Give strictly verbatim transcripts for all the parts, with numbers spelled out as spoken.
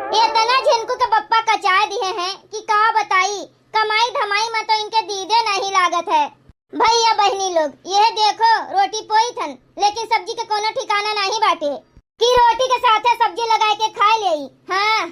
एतना झिनकू के बप्पा कचाए दिहे हैं कि का बताई, कमाई धमाई मा तो इनके दीदे नहीं लागत है। भइया बहिनी लोग, यह देखो, रोटी पोई थन, लेकिन सब्जी के कोनो ठिकाना नहीं बाटे कि रोटी के साथे सब्जी लगाए के खाए लेई। हाँ,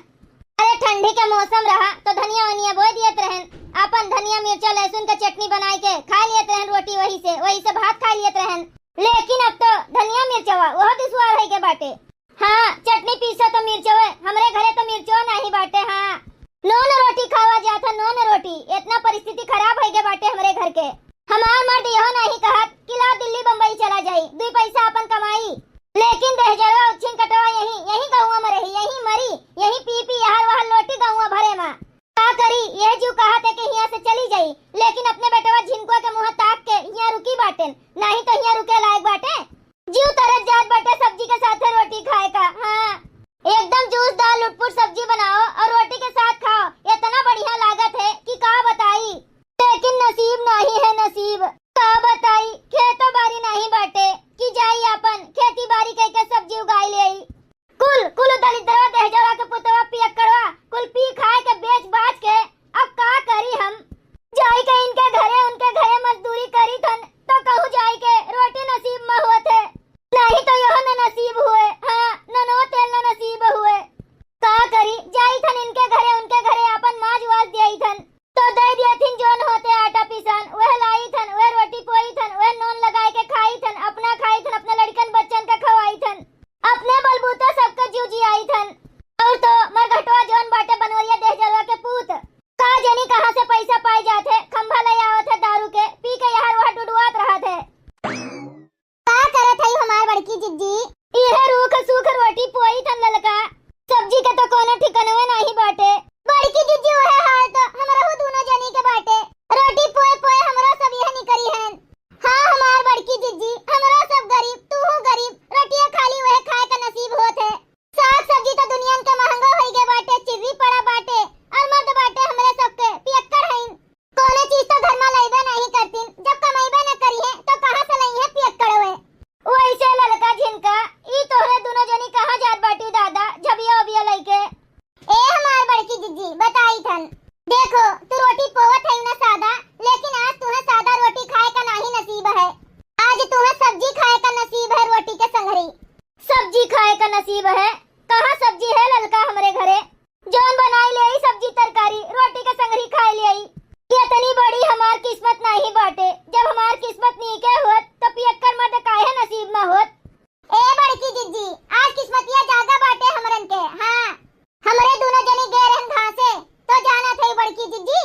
अरे ठंडी के मौसम रहा तो धनिया वनिया बोए दियत रहन, अपन धनिया मिर्चा लहसुन के चटनी बनाए के खाए लियत रहन रोटी, वही से, वही से भात खाए लियत रहन। लेकिन अब तो धनिया मिर्चवा वह दुश्वार होइ के बाटे। हाँ, चटनी पीसो तो मिर्चवे, हमरे घरे तो मिर्चो नहीं बाटे। हाँ, नोन रोटी खावा जात है, नोन रोटी। एतना परिस्थिति खराब होइ गे बाटे हमरे घर के। हमार मर्द यहो नहीं कहत कि ला दिल्ली बम्बई चला जाई, दुई पैसा अपन कमाई। लेकिन दहेजरवा उच्छिन कटवा यही, यही गौवा में रही, यही मरी, यही पी पी यहर वहर लोटी गौवा भरे मा। का करी, यह जीव कहत है कि हियाँ से चली जाई, लेकिन अपने बेटवा झिनकुआ के मुँह ताक के हियाँ रुकी बाटेन, नहीं तो हियाँ रुके लायक बाटे। जीव तरस जात बाटे सब्जी के साथे रोटी खाए का। हाँ, एकदम जूसदार लुटपुट सब्जी बनाओ और रोटी के साथ खाओ, इतना बढ़िया लागत है कि का बताई। लेकिन नसीब नहीं है नसीब, का बताई, खेतो बारी नहीं बाटे कि जाई अपन खेती बारी कई के सब्जी उगाई लेई। कुल, कुल दलिद्रवा दहेजवा के पुतवा पियक्कड़वा, कुल पी खाए के बेच बाच के अब का करी हम? जाई के इनके घरे, उनके घरे मजदूरी करी थन, तो कहूँ जाई के रोटी नसीब म होत है, नहीं तो यह न नसीब हुए। हाँ, ननो तेल न नसीब हुए। का करी, जाई थन इनके घरे, उनके घरे आपन माज वाज दियाई थन, तो दे दिया थिन जोन होते आटा पिसान, वह लाई थन, वह रोटी पोई थन, वह नोन लगाए के खाई थन, अपना खाई थन, अपने लड़कन बच्चन का खवाई थन, अपने बलबूते सबके जीव जियाई थन। और तो मरघटवा जोन बाटे बनवरिया दहेजरवा के पूत, का जानी कहाँ से पैसा पाए जात है, खंभा ले आवत है दारू के, पी के यहर वहर डुडुआत रहत है। का करत हई हमार बड़की जिज्जी? इहे रूख सूख रोटी पोई थन ललका, सब्जी के तो कोनो ठिकनवे नाही बाटे। बड़की जिज्जी, उहे हाल तो हमरहू दूनो जनी के बाटे, रोटी पोए पोए हमरो सब यह निकरी हन। हाँ हमार बड़की जिज्जी, हमरो सब गरीब, तूहू गरीब, रोटिया खाली उहे खाए का नसीब होत है। साग सब्जी तो दुनियन के महंगा होई गे बाटे, चिर्री पड़ा बाटे, और मर्द बाटे हमरे सबके पियक्कड़ हईन। कौनो चीज तो घर में लइबे नहीं करतीन, जब कमइबे न करिहे तो कहाँ से लइहे पियक्कड़वे? वैसे ललका झिनका, ई तोहरे दुनो जनी कहाँ जात बाटी दादा, झबिया उबिया लइके? ए हमार बड़की जिज्जी, बताई थन। देखो, तू रोटी पोवत है ना सादा, लेकिन आज तुम्हें सादा रोटी खाए का नाही नसीब है, आज तुम्हें सब्जी खाए का नसीब है रोटी के संगरी। सब्जी खाए का नसीब है? कहाँ सब्जी है ललका हमरे घरे? जौन बनाई लेई सब्जी तरकारी, रोटी के संगरी खाए लेई। इतनी बड़ी हमार किस्मत नाही बाटे। जब हमार किस्मत नीके होत, तो पियक्कड़ मर्द काहे नसीब में होत? ए बड़की जिज्जी, आज किस्मतिया जागा बाटे हमरन के। हाँ, हमरे दूनो जनी गए रहन घासे, तो जानत है बड़की जिज्जी,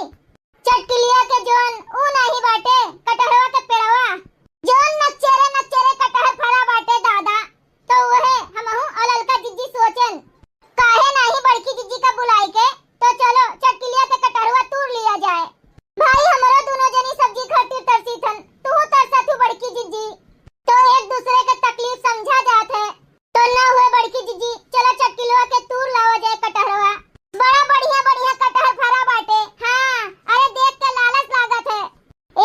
चटकिलिया के जौन ऊ नाही बाटे, कटहरवा के पेड़वा, जौन नक्चेरे नक्चेरे कटहर फरा बाटे दादा, तो वहे हमहू और ललका जिज्जी सोचेन, काहे नाही बड़की जिज्जी का बुलाई के, तो चलो चटकिलिया के कटहरवा तूर लिया जाए। भाई हमरो दूनो जनी सब्जी खातिर तरसी थन, तू तरसा थू बड़की जिज्जी, तो एक दूसरे के तकलीफ समझा जात है। तो ना हुए बड़की जिज्जी, चला चटकिलवा के तूर लावा जाए कटहरवा। बड़ा बढ़िया बढ़िया कटहर फरा बाटे। हाँ, अरे देख के लालच लागत है।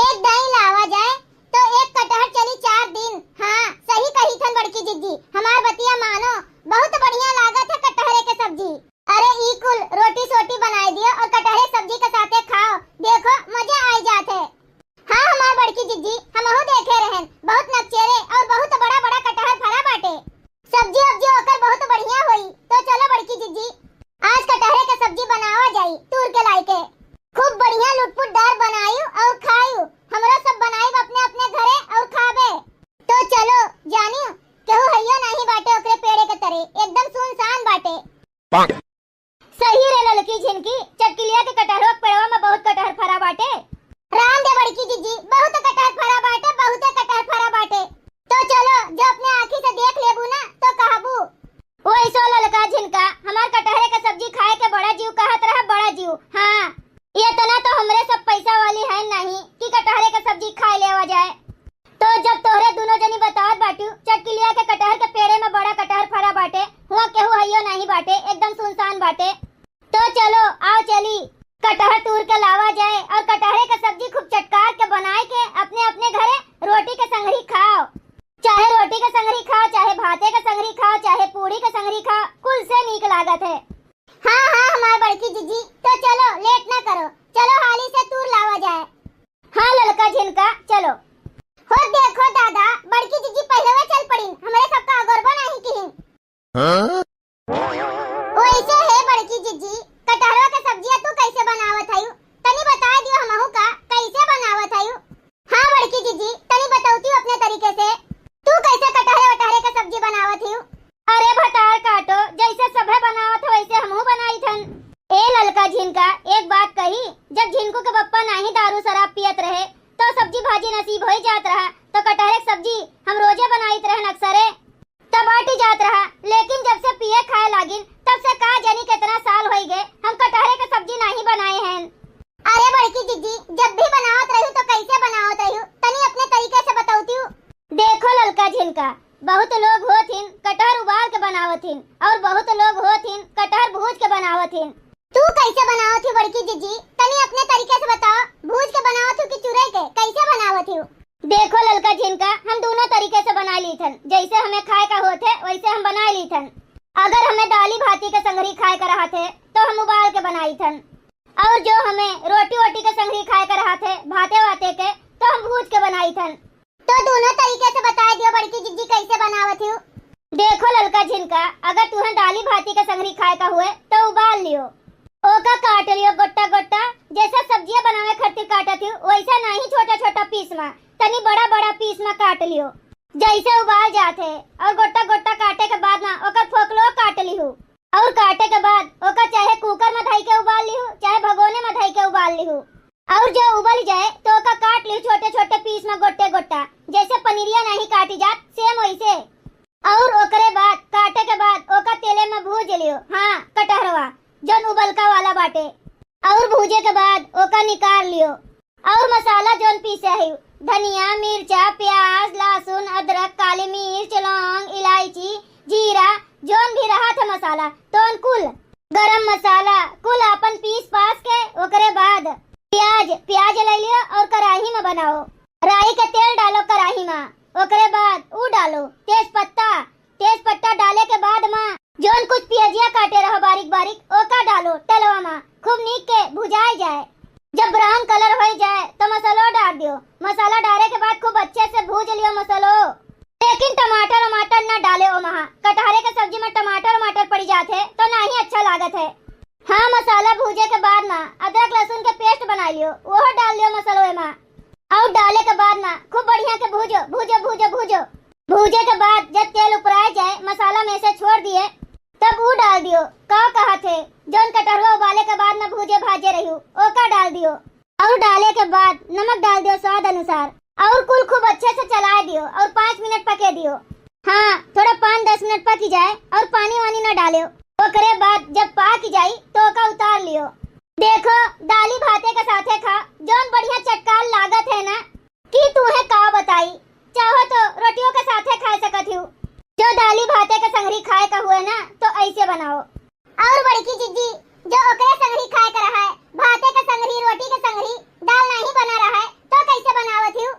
एक दाई लावा जाए तो एक कटहर चली चार दिन। हाँ, सही कही थन बड़की जिज्जी, हमार बतिया मानो, बहुत बढ़िया लागत है कटहरे के सब्जी। अरे ई कुल रोटी सोटी बनाए दियो और कटहरे सब्जी के साथे खाओ, देखो मजा आई जात है। हाँ हमार बड़की जिज्जी, हमहू देखे रहन, बहुत नकचेरे और बहुत बड़ा बड़ा कटहर फरा बाटे। सब्जी उब्जी ओकर बहुत बढ़िया होई। तो चलो बड़की जिज्जी, आज कटहरे के सब्जी बनावा जाई तूर के लाई के। खूब बढ़िया लुटपुटदार बनायू और खायू। हमरा सब बनाई अपने अपने घरे और खाबे। तो चलो जानियो, केहू हइयो नहीं बाटे ओकरे पेड़े के तरे, एकदम सुनसान बाटे। सही रे ललकी झिनकी, चटकिलिया के कटहरवा के पेड़वा में बहुत कटहर फरा बाटे। राम दे बड़की जिज्जी, बहुत कटहर फरा बाटे, बहुते कटहर फरा बाटे। तो चलो, जो अपने आँखी से देख लेबू ना, तो कहबू। वैसो ललका झिनका, हमार कटहरे के सब्जी खाए के बड़ा जीव कहत रहा, बड़ा जीव। हाँ, इतना तो हमरे सब पैसा वाली है नहीं कि कटहरे के सब्जी खाए लेवा जाए। तो जब तोहरे दुनो जनी बतावत बाटू, चटकिलिया के कटहर के पेड़े में बड़ा कटहर फरा बाटे, हुआ केहू हइयो नहीं बाटे, एकदम सुनसान बाटे। तो चलो, आओ चली, कटहर तूर के लावा जाए और कटहरे के सब्जी खूब चटकार के बनाए के अपने अपने घरे रोटी के संगरी खाओ। चाहे रोटी के संगरी खाओ, चाहे भाते के संगरी खाओ, चाहे पूड़ी के संगरी खाओ, कुल से नीक लागत है। हाँ, जीजी, तो चलो, लेट ना करो, चलो हाली से तूर लावा जाए। हाँ ललका झिनका, चलो। हो देखो दादा, बड़की जीजी पहलवे चल पड़ीन, हमरे सबका अगोरबो नहीं किहिन। हाँ? वैसे हे बड़की जीजी, कटहरवा के सब्जिया तू कैसे बनावत हयू? तनी बताए दियो हमहू का, कैसे बनावत हयू? हाँ बड़की जीजी, तनी बतौती अपने तरीके से। तू कैसे कटहरे वटहरे के सब्जी बनावत हियू? अरे भतार काटो, जैसे सभे बनावत हो वैसे हमहू बनाई थन। ए ललका झिनका, एक बात कही, जब झिनकू के बप्पा नाही दारू शराब पियत रहे, तो सब्जी भाजी नसीब होई जात रहा, तो कटहरे के सब्जी हम रोजे बनाइत रहन अक्सरे। तब अटी जात रहा, लेकिन जब से पिए खाए लागिन, तब से का जानी कितना साल होई गए, हम कटहरे के सब्जी नाही बनाए हैं। अरे बड़की जीजी, जब भी बनावत रही तो कैसे बनावत रही? तनी अपने तरीके से बतौती। देखो ललका झिनका, बहुत लोग होथिन कटहर उबाल के बनावथिन, और बहुत लोग होथिन कटहर भूज के बनावथिन। तू कैसे बनावत ही बड़की जीजी? तनी अपने तरीके से बताओ, भूज के बनावत ही कि चुरई के, कैसे बनावत ही? देखो ललका झिनका, हम दोनों तरीके से बना लीथन, जैसे हमें खाए का होत है वैसे हम बना लीथन। अगर हमें दाली भाती के संगरी खाए का रहत है तो हम उबाल के बनाई थन, और जो हमें रोटी वोटी के संगरी खाए का रहत है, भाते वाते के, तो हम भूज के बनाई थन। तो दोनों तरीके से बताए दियो बड़की जीजी कैसे बनावत हियो। देखो ललका झिनका, अगर तुहें दाली भाती के संगरी खाए का हुए तो उबाल लियो। ओका काट लियो गोट्टा गोट्टा, जैसे सब्जियां बनावे खातिर काटत हियो वैसे नाही, छोटा छोटा पीस में, तनी बड़ा बड़ा पीस में काट लियो। जैसे उबाल जात है और गोट्टा गोट्टा काटे के बाद ना ओकर फोकलो काट लिहू। और काटे के बाद ओका चाहे कुकर में धई के उबाल लिहू, चाहे भगोने में धई के उबाल लिहू। और जो उबल जाए तो ओका काट लिहू छोटे छोटे पीस में, गोट्टे गोट्टा, जैसे पनीरिया नहीं काटी जात, सेम वैसे। और ओकरे बाद काटे के बाद ओका तेले में भूज लियो, हाँ, कटहरवा, जौन उबलका वाला बाटे। और भूजे के बाद ओका निकाल लियो। और मसाला जौन पीसे है, धनिया, मिर्चा, प्याज, लहसुन, अदरक, काली मिर्च, लौंग, इलायची, जीरा, जौन भी रहत है मसाला, तौन कुल, गरम मसाला, कुल आपन पीस पास के, ओकरे बाद प्याज, प्याज ले लियो और कढ़ाई में बनाओ। राई के तेल डालो कढ़ाई में, ओकरे बाद ऊ डालो तेज पत्ता, तेज पत्ता डाले के बाद मा जौन कुछ पियजिया काटे रहो बारीक बारीक, ओका डालो तेलवा मा, खूब नीक के भुजाए जाए। जब ब्राउन कलर होई जाए तो मसालो डाल दियो। मसाला डाले के बाद खूब अच्छे से भूज लियो मसालो। लेकिन टमाटर वमाटर ना डाले ओ महा, कटहरे के सब्जी में टमाटर वमाटर पड़ी जात है तो नाही अच्छा लागत है। हाँ, मसाला भूजे के बाद मा अदरक लहसुन के पेस्ट बना लियो, वो डाल लियो मसालो मा। और डाले के बाद ना खूब बढ़िया के भूजो, भूजो, भूजो, भूजो। भूजे के बाद जब तेल उपराए जाए, मसाला में से छोड़ दिए, तब ऊ डाल दियो। का कहत है, जौन कटहरवा उबाले के बाद ना भूजे भाजे रहियो, ओका डाल दियो। और डाले के बाद नमक डाल दियो स्वाद अनुसार, और कुल खूब अच्छे से चलाए दियो और पाँच मिनट पके दियो। हाँ, थोड़ा पाँच दस मिनट पकी जाए और पानी वानी ना डालियो। ओकरे बाद जब पाक जाई तो ओका उतार लियो। देखो, दाली भाते के साथे खा, जौन बढ़िया चटकार लागत है ना, कि तुहे का बताई, चाहो तो रोटियों के साथे खाए सकत हियो। जो दाली भाते के संगरी खाए का हुए ना, तो ऐसे बनाओ। और बड़की जिज्जी, जो ओकरे संगरी खाए का रहा है, भाते के संगरी, रोटी के संगरी, दाल नाही बना रहा है, तो कैसे बनावत हियो?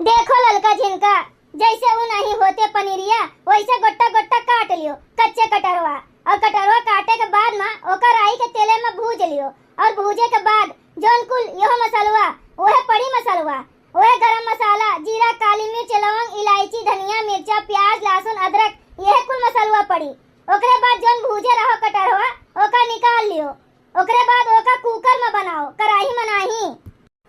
देखो ललका झिनका, जैसे ऊ नहीं होते पनीरिया, वैसे गोट्टा गोट्टा काट लियो, कच्चे कटहरवा। और कटहरवा काटे के बाद मा ओकर राई के तेले में भूज लियो। और भूजे के बाद जौन कुल यहो मसलवा, ओहे पड़ी मसलवा, ओहे गरम मसाला, जीरा, काली मिर्च, लौंग, इलायची, धनिया, मिर्चा, प्याज, लहसुन, अदरक, यह कुल मसलवा पड़ी। ओकरे बाद जौन भूजे रहो कटहरवा, ओका निकाल लियो। ओकरे बाद ओका कुकर में बनाओ, कढ़ाई में नाही।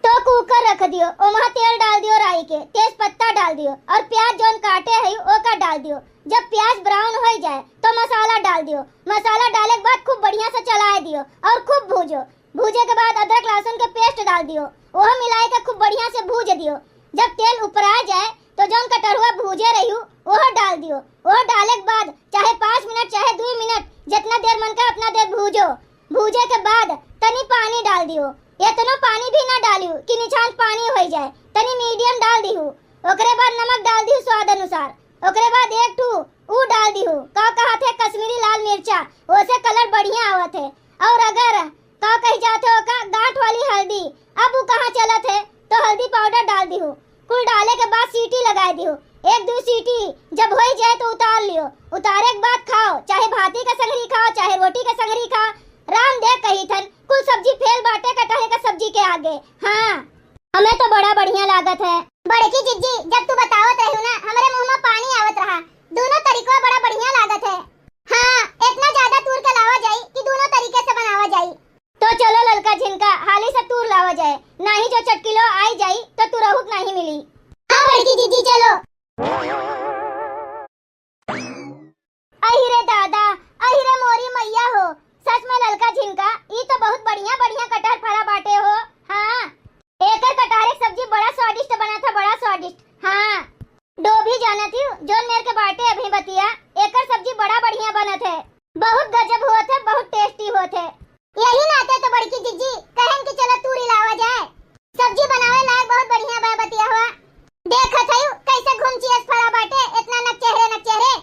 तो कुकर रख दियो, ओमा तेल डाल दियो, राई के तेज पत्ता डाल दियो और प्याज जौन काटे है ओका डाल दियो। जब प्याज ब्राउन हो जाए तो मसाला डाल दियो। मसाला डाले के बाद खूब बढ़िया से चलाए दियो और खूब भूजो। भूजे के बाद अदरक लहसुन के पेस्ट डाल दियो, ओह मिलाए के खूब बढ़िया से भूज दियो। जब तेल उपरा जाए तो जौन कटहरुआ भूजे रहियो ओह डाल दियो। ओह डाले के बाद चाहे पाँच मिनट चाहे दो मिनट जितना देर मन का उतना देर भूजो। भूजे के बाद तनी पानी डाल दियो। इतनो पानी भी ना डालियो कि निछान पानी हो जाए, तनी मीडियम डाल दिहु। ओकरे बाद नमक डाल दिहु स्वाद अनुसार। ओकरे बाद एक ठू ऊ डाल दिहु, का कहत है, कश्मीरी लाल मिर्चा, ओसे कलर बढ़िया आवत है। और अगर का कही जात है ओका, गांठ वाली हल्दी, अब ऊ कहाँ चलत है, तो हल्दी पाउडर डाल दिहु। कुल डाले के बाद सीटी लगाए दियो। एक दो सीटी जब होई जाए तो उतार लियो। उतारे के बाद खाओ, चाहे भाती के संगरी खाओ, चाहे रोटी के संगरी खाओ। रामदेव कही थन, कुल सब्जी फेल बाटे कटहरे का सब्जी के आगे। हाँ, हमें तो बड़ा बढ़िया लागत है। बड़की जिज्जी, जब तू बतावत रही ना, हमरे मुँह में पानी आवत रहा। दोनों तरीका बड़ा बढ़िया लागत है। हाँ, इतना ज्यादा तूर के लावा जाई कि दोनों तरीके से बनावा जाई। तो चलो ललका झिनका, हाली से तूर लावा जाए, नाही जो चटकिलो आई जाई तो तुरहू के नाही मिली। हाँ बड़की जिज्जी, चलो। अहि रे दादा, अहि रे मोरी मैया हो, सच में ललका झिनका, ई तो बहुत बढ़िया बढ़िया कटहर फरा बाटे हो। हाँ, एकर कटहर के सब्जी बड़ा स्वादिष्ट बनत है, बड़ा स्वादिष्ट। हाँ, डोभी जानत हूँ, जोन मेर के बाटे अभी बतिया, एकर सब्जी बड़ा बढ़िया बनत है, बहुत गजब होत है, बहुत tasty होत है। यही नाते तो बड़की जिज्जी कहन कि चलो तूरी लावा जाए, सब्जी बनावे लायक बहुत बढ़िया बा बतिया हुआ। देखत हयू कैसे घुमचियस फरा बाटे, इतना नकचहरे नकचहरे।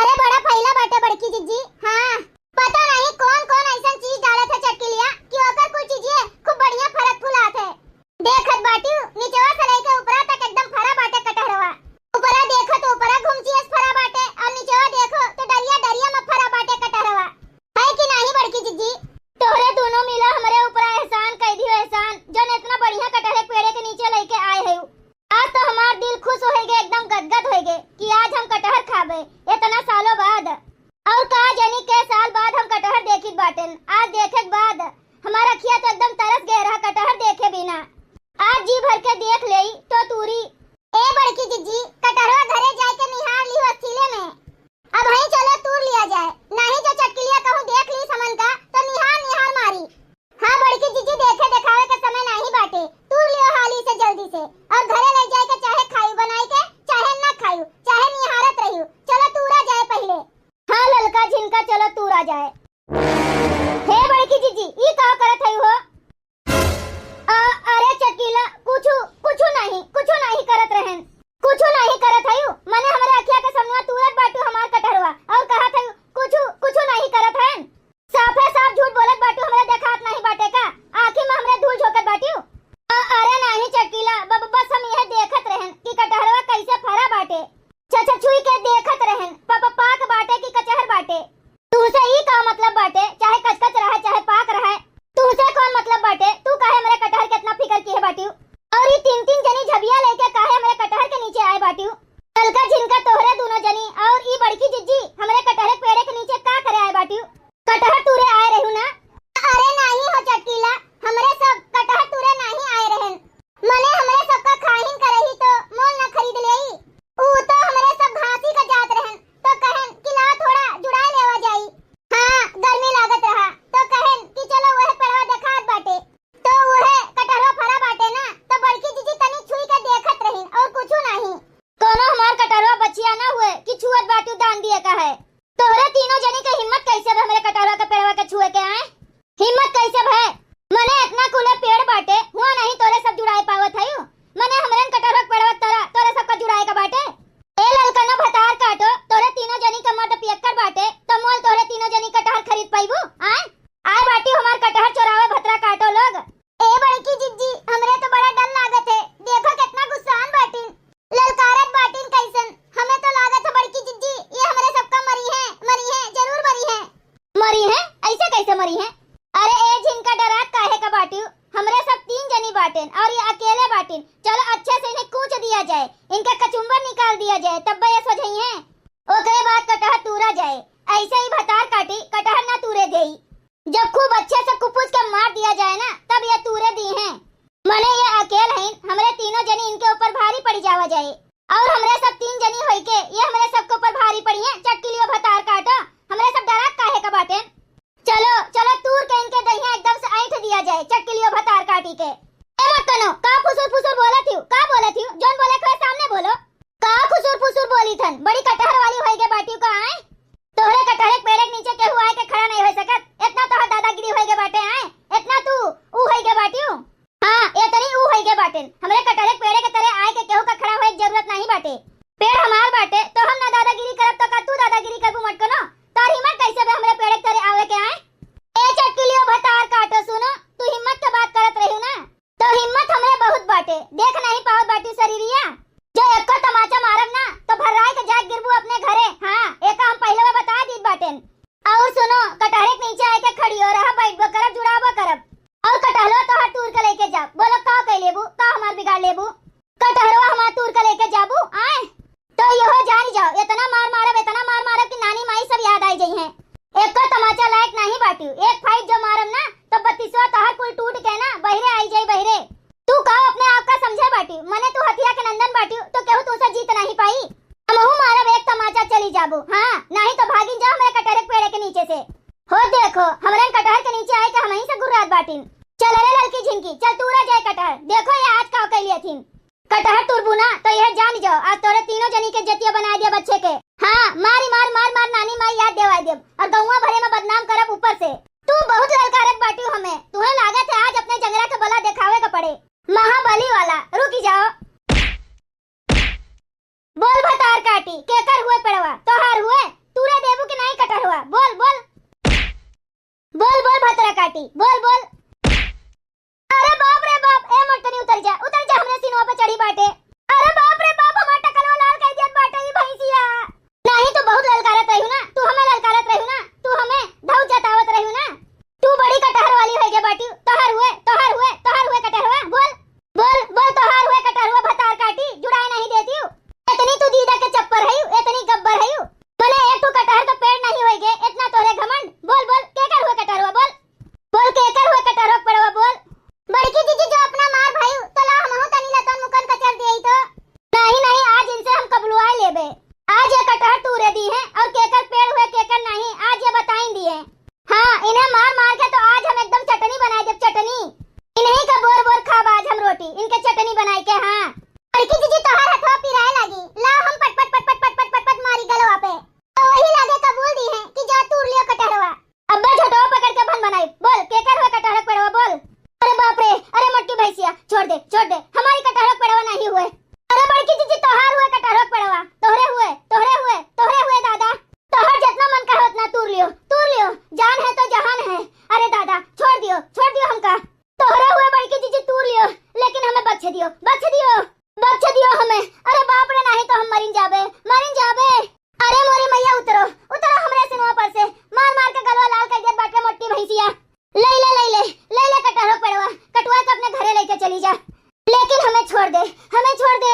अरे बड़ा फैला बाटे बड़की जिज्जी। हाँ, पता नहीं कौन कौन ऐसन चीज डालत है चटकिलिया कि ओकर कुल चीजिए खूब बढ़िया फरत फुलात है। देखत बाटियो, निचवा से लेके ऊपरा तक एकदम फरा बाटे कटहरवा। ऊपरा देखो तो ऊपरा घुमचियस फरा बाटे, और निचवा देखो तो डरिया डरिया में फरा बाटे कटहरवा। है कि नाही बड़की जिज्जी? तोहरे दोनों मिला हमरे ऊपरा एहसान कई दियो एहसान, जौन इतना बढ़िया कटहरे के पेड़े के नीचे लेके आए है। आज तो हमार दिल खुश होइगे, एकदम गदगद होइगे कि आज हम कटहर खाबे इतना सालों बाद। और का जानी कै साल बाद हम कटहर देखित बाटेन। आज देखे के बाद हमार अखिया तो एकदम तरस गए रहा कटहर देखे बिना। आज जी भर के देख लेई तो तूरी। ए बड़की जिज्जी, कटहरवा घरे जाए के निहार ली हस्तीले में। अब हई चलो तूर लिया जाए, नाही जो चटकिलिया कहूँ देख ली समन का तो निहार निहार मारी। हाँ बड़की जिज्जी, देखे देखावे के समय नाही बाटे, तूर लियो हाली से जल्दी से, और घरे ले जाए के चाहे खायू बनाई के, चाहे ना खायू, चाहे निहारत रहियो, चलो तूरा जाए पहिले। हाँ ललका झिनका, चलो तूरा जाए। हे बड़की जिज्जी, ई का करत हई हो? अ, अरे चटकीला, कुछु, कुछु नाही, कुछु नाही करत रहन, कुछु नाही करत हयू। मने हमरे अखिया के सामने तूरत बाटू हमार कटहरवा और कहत हयू कुछु, कुछु नाही करत हन। साफे साफ झूठ बोलत बाटू, हमरे देखात नाही बाटे का? आँखी में हमरे धूल झोंकत बाटू। अ, अरे नाही चटकीला, ब-, ब-, बस हम यह देखत रहन कि कटहरवा कैसे फरा बाटे। छ-, छ-, छुई के देखत रहन, प-, प-, पाक बाटे कि कचहर बाटे। तुहसे ई का मतलब बाटे, चाहे कचकच रहे, चाहे पाक रहे, तुहसे कौन मतलब बाटे? तू काहे हमरे कटहर के इतना फिकर किहे बाटिउ? और ई तीन तीन जनी झबिया लेके काहे हमरे कटहर के नीचे आए बाटिउ? ललका झिनका तोहरे दोनों जनी और ई बड़की जिज्जी हमरे कटहरे के पेड़े के नीचे का करे आए बाटिउ? कटहर तूरे आए रहू ना? अरे नाही हो चटकीला, हमरे सब कटहर तूरे नाही आए रहन। मने हमरे सबका खाहिन करही तो मोल न खरीद लेई। ऊ तो हमरे सब घासी का जात रहन, तो कहन कि लाओ थोड़ा जुड़ाए लेवा जाई। हाँ, गर्मी लागत रहा, तो कहन कि चलो वह पेड़वा देखात बाटे, तो वह कटहरवा फरा बाटे ना, तो बड़की जिज्जी तनी छुई के देखत रहिन और कुछु नाही। कोनो हमार कटहरवा बचिया ना हुए कि छुअत बाटू दान दिए का है। तोहरे तीनों जनी के हिम्मत कैसे भे हमरे कटहरवा के पेड़वा के छुए के आए? हिम्मत कैसे भे? मने इतना कुले पेड़ बाटे, हुआ नहीं तोरे सब जुड़ाए पावत हयू। मने हमरन कटहरवा के पेड़वा तोरा, तोरे सबका जुड़ाए का बाटे। ए ललकनो भतार काटो, तोरे तीनों जनी के मर्द पियक्कड़ बाटे, तो मोल तोहरे तीनों जनी कटहर खरीद पाइबू? आए? आए बाटी हमार कटहर चोरावे भतरा काटो लोग। ए बड़की जिज्जी, हमरे तो बड़ा डर लागत है, देखो कितना गुस्सान बाटिन। ललकारत बाटिन कैसन? हमें तो लागत है बड़की जिज्जी, ये हमरे सबका मरी हैं, मरी हैं, जरूर मरी हैं। मरी हैं? ऐसे कैसे मरी हैं? अरे ए झिनका, डरात काहे का बाटिउ? हमरे सब तीन जनी बाटेन और ये अकेले बाटिन। चलो अच्छे से इन्हें कूच दिया जाए, इनका कचुम्बर निकाल दिया जाए, तब ये सोझई हैं। ओकरे बाद कटहर तूरा जाए। ऐसे ही भतार काटी, कटहर ना तूरे देई। जब खूब अच्छे से कुपुस के मार दिया जाए ना, तब ये तूरे दी हैं। मने ये अकेल हईन, हमरे तीनों जनी इनके ऊपर भारी पड़ी जावा जाए। और हमरे सब तीन जनी होई के ये हमरे सबके ऊपर भारी पड़ी हैं, चटकिलियो भतार काटो, हमरे सब डरात काहे का बाटे? चलो, चलो तूर के इनके दहिया एकदम से ऐंठ दिया जाए, चटकिलियो भतार काटी के। ए मक्कनो, का फुसुर फुसुर बोलत हियो, का बोलत हियो? जौन बोले के होए सामने बोलो। का फुसुर फुसुर बोली थन, बड़ी कटहर वाली होई गे बाटियो का आए? तोहरे कटहरे के पेड़े के नीचे केहू आए के खड़ा नहीं हो सकत, इतना तोहर दादागिरी होई गे बाटे आए, इतना तू ऊ होई गे बाटियो। हाँ, इतनी ऊ होई गे बाटेन। हमरे कटहरे के पेड़े के तरे आए के केहू का खड़ा होए के जरूरत नहीं बाटे। पेड़ हमार बाटे, तो हम ना दादागिरी करब, तो का तू दादागिरी करबू मटकनो? तोर हिम्मत कैसे बे हमरे पेड़े के तरे आवे के आए? ए चटकिलियो भतार काटो, सुनो, तू हिम्मत के बात करत रही ना। एको तमाचा लायक नाही बाटिउ। एक फाइट जो मारम ना, तो बत्तीसवा तोहर कुल टूट के ना बहिरे आई जाई बहिरे। तू का अपने आप का समझे बाटिउ? मने तू हथिया के नंदन बाटिउ, तो केहू तुसे जीत नाही पाई। हमहू मारब एक तमाचा चली जाबू, हाँ, नाही तो भागिन जाओ हमरे कटहरे के पेड़े के नीचे से। हो देखो, हमरे कटहर के नीचे आए के हमही से गुर्रात बाटिन। चल रे ललकी झिनकी, चल तूरा जाए कटहर। देखो ये आज का कैली हथिन। कटहर तुरबू ना, तो यह जान जाओ, आज तोरे तीनों जनी के जतिया बनाए देब अच्छे के। हाँ, मारी मार, मार मार, नानी माई याद देवाए देब, और गौवा भरे में बदनाम करब ऊपर से। तू बहुत ललकारत बाटिउ हमें, तुहे लागत है आज अपने जंगला के बला देखावे के पड़े। महाबली वाला, रुकी जाओ। बोल भतार काटी, केकर हुए पेड़वा, तोहार हुए? तूरे देबू कि नाही कटहरवा? बोल, बोल। बोल, बोल भतरा काटी, बोल, बोल। अरे बाप रे बाप, ए मोटनी उतर जा, उतर जा, हमरे सीनवा पे चढ़ी बाटे। अरे बाप रे बाप, हमार टकलवा लाल कर दियत बाटे ई भैंसिया। नाही तू बहुत ललकारत रहिउ ना, तू हमें ललकारत रहिउ ना, तू हमें धौ जतावत रहिउ ना। तू बड़ी कटहर वाली होइगे बाटिउ, तोहार हुए, तोहार हुए, तोहार हुए कटहरवा, बोल, बोल, बोल, तोहार हुए कटहरवा भतार काटी, जुड़ाए नाही देतिउ। इतनी तू दीदा के चप्पर हइउ, इतनी गब्बर हइउ। मने एक ठो कटहर का पेड़ नाही होइगे, इतना तोहरे घमंड। बोल, बोल, केकर हुए कटहरवा, बोल, बोल, केकर हुए कटहरवा के पेड़वा, बोल। बड़की जीजी जो अपना मार भइउ, तो ला हमहू तनी लतन मुकन कचर दियई तो। नाही, नाही, आज इनसे हम कबुलवाए लेबे। आज ये कटहर तूरे दी है और केकर पेड़ हुए केकर नाही, आज ये बताइन दी है। हाँ, इन्हें मार मार के तो आज हम एकदम चटनी बनाए देब, चटनी। इन्हीं का बोर बोर खाब आज हम रोटी, इनके चटनी बनाए के। हाँ। बड़की जीजी तोहार हथवा पिराए लागी, लाओ हम पट पट पट पट पट पट पट पट मारी गलवा पे। तो वही लागे कबूल दी है कि जा तूर लियो कटहरवा। अब्बे झोटवा पकड़ के भन बनाई। बोल, केकर हुए कटहर के पेड़वा, बोल। अरे बाप रे, अरे मोटी भैंसिया, छोड़ दे, छोड़ दे, हमारी कटहर के पेड़वा नाही हुए। अरे बड़की जीजी, तोहार हुए कटहर के पेड़वा, तोहरे हुए, तोहरे हुए, तोहरे हुए दादा। तोहर जितना मन कहे उतना तूर लियो, तूर लियो, जान है तो जहान है। अरे दादा, छोड़ दियो, छोड़ दियो हमका। तोहरे हुए बड़की जीजी तूर लियो, लेकिन हमें बख्श दियो, बख्श दियो, बख्श दियो हमें। अरे बाप रे, नाही तो हम मरिन जाबे, मरिन जाबे। अरे मोरी मैया, उतरो, उतरो हमरे सिनवा पर से। मार मार के गलवा लाल कर देत बाटे मोटी भैंसिया। ले ले, ले ले, ले ले कटहरो पेड़वा, कटवा के अपने घरे लेके चली जा। लेकिन हमें छोड़ दे, हमें छोड़ दे।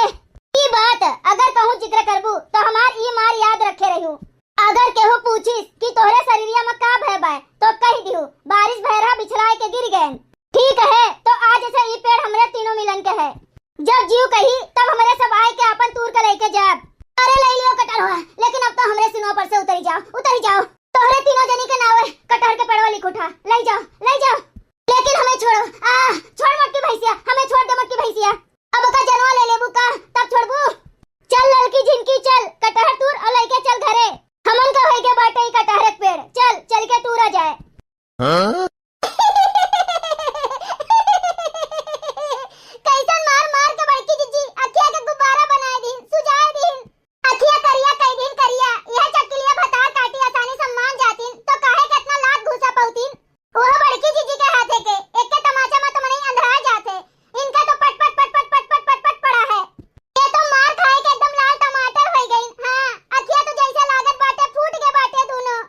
ई बात अगर कहूँ जिक्र करबू तो हमार ई मार याद रखे रहियो। अगर केहू पूछिस कि तोहरे शरीरिया में का भय बाय, तो कह दियो, बारिश भय रहा, बिछड़ाए के गिर गए। ठीक है, तो आज से ई पेड़ हमरे तीनों मिलन के है। जब जीव कही, तब हमरे सब आए के आपन तूर के लेके जाब। अरे ले लियो कटहरवा, लेकिन अब तो हमरे सिनवा पर से उतरी जाओ, उतरी जाओ। तोहरे तीनों जनी के नावे कटहर के पेड़वा लिख उठा, ले जाओ, ले जाओ। लेकिन हमें छोड़ो, आ, छोड़ मोटकी भैंसिया, हमें छोड़ दे मोटकी भैंसिया। अब का जनवा ले लेबू का, तब छोड़बू? चल ललकी झिनकी चल, कटहर तूर और लेके चल घरे। हमन का होइगे बाटे ई कटहर के पेड़, चल, चल के तूरा जाए। हाँ? कैसन मार मार के बड़की जीजी अखिया के गुब्बारा बनाए दीन, सुजाए दीन। अखिया करिया कई दीन करिया, यह चटकिलिया भतार काटी आसानी से मान जातीन, तो काहे के इतना लात घूसा पौतीन? वह बड़की जीजी के हाथे के, एक के तमाचा में तो मनई अंधरा जात है, इनका तो पट पट पट पट पट पट पट पट पड़ा है। ये तो मार खाए के एकदम लाल टमाटर हो गई। हाँ, अखिया तो जैसे लागत बाटे फूट गए बाटे दोनों।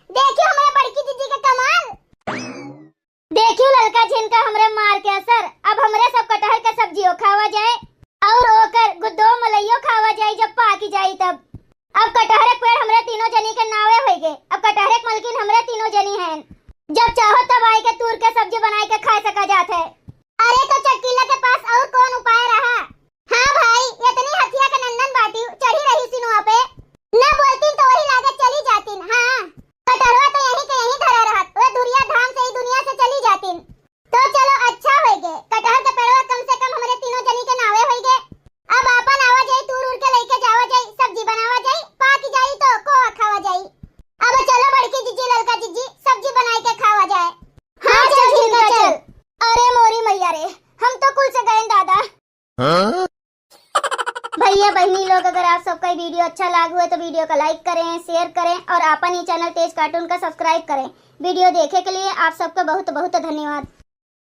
देखियो हमरे बड़की जीजी के कमाल। देखियो ललका झिनका हमरे मार के असर। अब हमरे सब कटहर के सब्जियो खावा जाए और ओकर गुद्दो मलइयो खावा जाए, जब पाकी जाई तब। अब कटहरे के पेड़ हमरे तीनों जनी के नावे होइगे। अब कटहरे के मलकिन हमरे तीनों जनी हैं। जब चाहो तब आई के तूर के सब्जी बनाई के खाए सका जात है। अरे तो चटकीला के पास और कौन उपाय रहा? हाँ भाई, इतनी हथिया के नंदन बाटी चढ़ी रही सिनुआ पे। न बोलतीन तो वही लागे चली जातीन। हाँ, कटहरवा तो यहीं के यहीं धरा रहत, वे धुरिया धाम से ही दुनिया से चली जातीन। तो चलो अच्छा होइगे, कटहर के पेड़वा कम से कम हमरे तीनों जनी के नावे होइगे। अब आपन आवा जाई, तूर उर के लेके जावा जाई, सब्जी बनावा जाई, पाक जाई तो कोआ खावा जाई। अब चलो बड़की जीजी, ललका जीजी, सब्जी बनाई के खावा जाए। हाँ, हाँ, चल चल झिनका, झिनका, चल। चल। अरे मोरी मैया रे, हम तो कुल से गए दादा। हाँ? भैया बहनी लोग, अगर आप सबका ये वीडियो अच्छा लाग हुए तो वीडियो का लाइक करें, शेयर करें और आपन ही चैनल तेज कार्टून का सब्सक्राइब करें। वीडियो देखे के लिए आप सबका बहुत बहुत धन्यवाद।